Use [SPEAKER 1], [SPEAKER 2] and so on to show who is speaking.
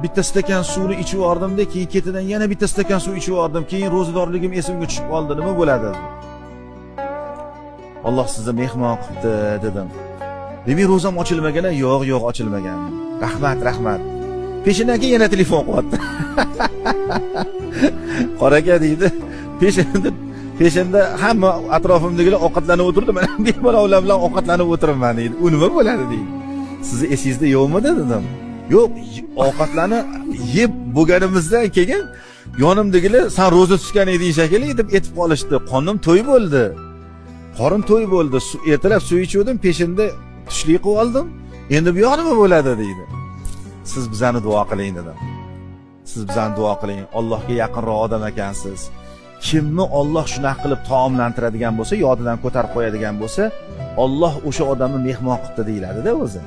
[SPEAKER 1] Bitta stakan suvni ichib yubordimda, keyin ketidan yana bitta stakan suv ichib yubordim, keyin ro'zadorligim esimga tushib qoldi, nima bo'ladi? Alloh sizni mehmon qilibdi dedim. Demak, ro'zam ochilmagan? Yo'q, yo'q, ochilmagan. Rahmat, rahmat. Peshindan keyin yana telefon qilyapti. Qora aka deydi, peshinda hamma atrofimdagilar ovqatlanib o'tirdi, mana bemalol ular bilan ovqatlanib o'tiribman deydi. U nima bo'ladi deydi. Sizni esingizda yo'qmidi dedim. Yo'q, ovqatlarni yeb bo'lganimizdan keyin yonimdagilar san ro'za tutgan eding shekilli deb aytib qolishdi. Qornim to'y bo'ldi. Qorin to'y bo'ldi. Ertalab suv ichuvdim, peshinda tushlik qilib oldim. Endi bu yoq nima bo'ladi deydi. Siz bizani duo qiling dedim. Siz bizani duo qiling. Allohga yaqinroq odam ekansiz. Kimni Olloh shunaqa qilib taomlantiradigan bo'lsa, yodidan ko'tarib qo'yadigan bo'lsa, Olloh o'sha odamni mehmon qilibdi deyiladi-da o'zi.